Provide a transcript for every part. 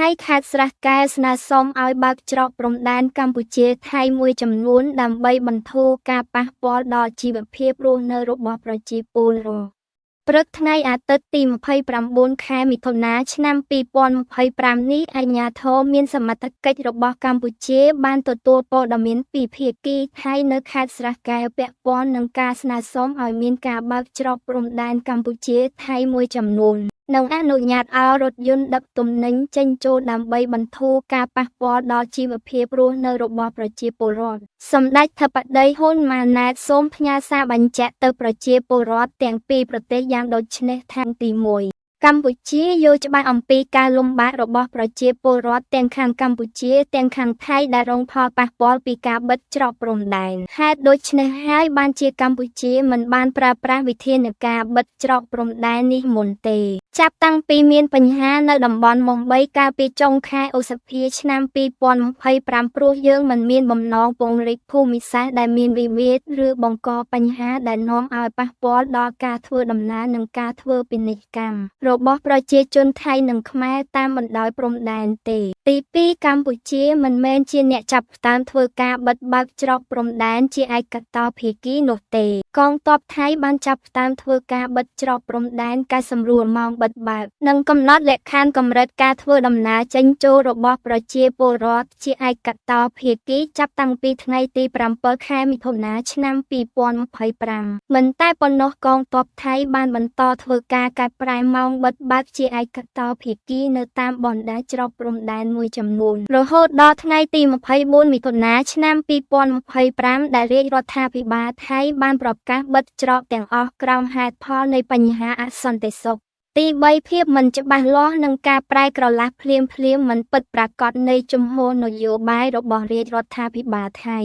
ថៃខេត្តស្រះកែវស្នើសុំឲ្យបើកច្រកព្រំដែនកម្ពុជាថៃមួយចំនួនដើម្បីបន្ធូរការប៉ះពាល់ដល់ជីវភាពរស់នៅរបស់ប្រជាពលរដ្ឋព្រឹកថ្ងៃអាទិត្យទី29ខែមិថុនាឆ្នាំ2025នេះអាជ្ញាធរមានសមត្ថកិច្ចរបស់កម្ពុជាបានទទួលព័ត៌មានពីភាគីថៃនៅខេត្តស្រះកែវពាក់ព័ន្ធនឹងការស្នើសុំឲ្យមានការបើកច្រកព្រំដែនកម្ពុជាថៃមួយចំនួននិងអនុញ្ញាតឲ្យរថយន្តដឹកទំនិញចេញចូលដើម្បីបន្ធូរការប៉ះពាល់ដល់ជីវភាពរស់នៅរបស់ប្រជាពលរដ្ឋសម្ដេចធិបតីហ៊ុនម៉ាណែតសូមផ្ញើសារបញ្ជាក់ទៅប្រជាពលរដ្ឋទាំងពីរប្រទេសយ៉ាងដូចនេះថាទី1កម្ពុជាយល់ច្បាស់អំពីការលំបាករបស់ប្រជាពលរដ្ឋទាំងខាងកម្ពុជាទាំងខាងថៃដែលរងផលប៉ះពាល់ពីការបិទច្រកព្រំដែនហេតុដូច្នេះហើយបានជាកម្ពុជាមិនបានប្រើប្រាស់វិធានការបិទច្រកព្រំដែននេះមុនទេចាប់តាំងពីមានបញ្ហានៅតំបន់មុំ3កាលពីចុងខែឧសភាឆ្នាំ2025ព្រោះយើងមិនមានបំណងពង្រីកភូមិសាស្ត្រដែលមានវិវាទឬបង្កបញ្ហាដែលនាំឲ្យប៉ះពាល់ដល់ការធ្វើដំណើរនិងការធ្វើពាណិជ្ជកម្មរបស់ប្រជាជនថៃនិងខ្មែរតាមបណ្ដោយព្រំដែនទេទី2កម្ពុជាមិនមែនជាអ្នកចាប់ផ្ដើមធ្វើការបិទបើកច្រកព្រំដែនជាឯកតោភាគីនោះទេកងទ័ពថៃបានចាប់ផ្ដើមធ្វើការបិទច្រកព្រំដែនកែសម្រួលម៉ោងបិទបើកនិងកំណត់លក្ខខណ្ឌកម្រិតការធ្វើដំណើរចេញចូលរបស់ប្រជាពលរដ្ឋជាឯកតោភាគីចាប់តាំងពីថ្ងៃទី7ខែមិថុនាឆ្នាំ2025មិនតែប៉ុណ្ណោះកងទ័ពថៃបានបន្តធ្វើការកែប្រែម៉ោងបិទបើកជាឯកតោភាគីនៅតាមបណ្ដាច្រកព្រំដែនមួយចំនួនរហូតដល់ថ្ងៃទី24មិថុនាឆ្នាំ2025ដែលរាជរដ្ឋាភិបាលថៃបានប្រកាសបិទច្រកទាំងអស់ក្រោមហេតុផលនៃបញ្ហាអសន្តិសុខទី3ភាពមិនច្បាស់លាស់និងការប្រែក្រឡាស់ភ្លាមៗមិនពិតប្រាកដនៃជំហរនយោបាយរបស់រាជរដ្ឋាភិបាលថៃ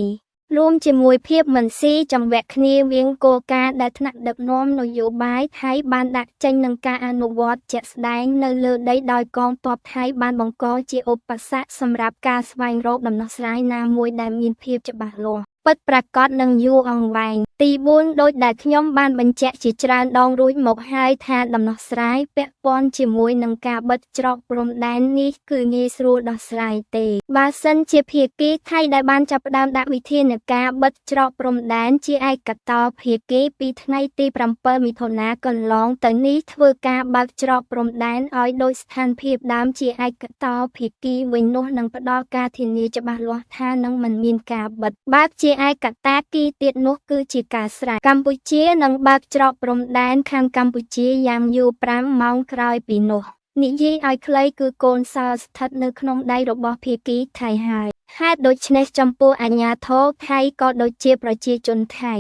រួមជាមួយភាពមិនស៊ីចង្វាក់គ្នាវាងគោលការណ៍ដែលថ្នាក់ដឹកនាំនយោបាយថៃបានដាក់ចេញនិងការអនុវត្តជាក់ស្ដែងនៅលើដីដោយកងទ័ពថៃបានបង្កជាឧបសគ្គសម្រាប់ការស្វែងរកដំណោះស្រាយណាមួយដែលមានភាពច្បាស់លាស់ពិតប្រាកដនិងយូរអង្វែងទី4ដោយដែលខ្ញុំបានបញ្ជាក់ជាច្រើនដងរួចមកហើយថាដំណោះស្រាយពាក់ព័ន្ធជាមួយនឹងការបិទច្រកព្រំដែននេះគឺងាយស្រួលដោះស្រាយទេបើសិនជាភាគីថៃដែលបានចាប់ផ្ដើមដាក់វិធានការបិទច្រកព្រំដែនជាឯកតោភាគីពីថ្ងៃទី7មិថុនាកន្លងទៅនេះធ្វើការបើកច្រកព្រំដែនឲ្យដូចស្ថានភាពដើមជាឯកតោភាគីវិញនោះនឹងផ្ដល់ការធានាច្បាស់លាស់ថានឹងមិនមានការបិទបើកជាឯកតាគីទៀតនោះគឺជាការស្រេចកម្ពុជានឹងបើកច្រកព្រំដែនខាងកម្ពុជាយ៉ាងយូរ5ម៉ោងក្រោយពីនោះនិយាយឲ្យខ្លីគឺកូនសោស្ថិតនៅក្នុងដៃរបស់ភាគីថៃហើយហេតុដូច្នេះចំពោះអាជ្ញាធរថៃក៏ដូចជាប្រជាជនថៃ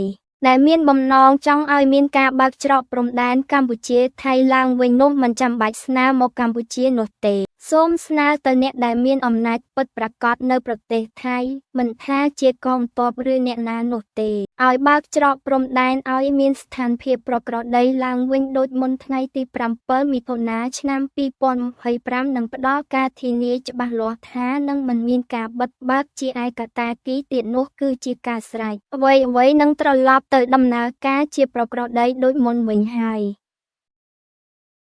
ដែលមានបំណងចង់ឲ្យមានការបើកច្រកព្រំដែនកម្ពុជាថៃឡើងវិញនោះមិនចាំបាច់ស្នើមកកម្ពុជានោះទេសូមស្នើទៅអ្នកដែលមានអំណាចពិតប្រាកដនៅប្រទេសថៃមិនថាជាកងទ័ពឬអ្នកណានោះទេឲ្យបើកច្រកព្រំដែនឲ្យមានស្ថានភាពប្រក្រតីឡើងវិញដូចមុនថ្ងៃទី7មិថុនាឆ្នាំ2025និងផ្ដល់ការធានាច្បាស់លាស់ថានឹងមិនមានការបិទបើកជាឯកតាគីទៀតនោះគឺជាការស្រេចអ្វីៗនឹងត្រឡប់ទៅដំណើរការជាប្រក្រតីដូចមុនវិញហើយ។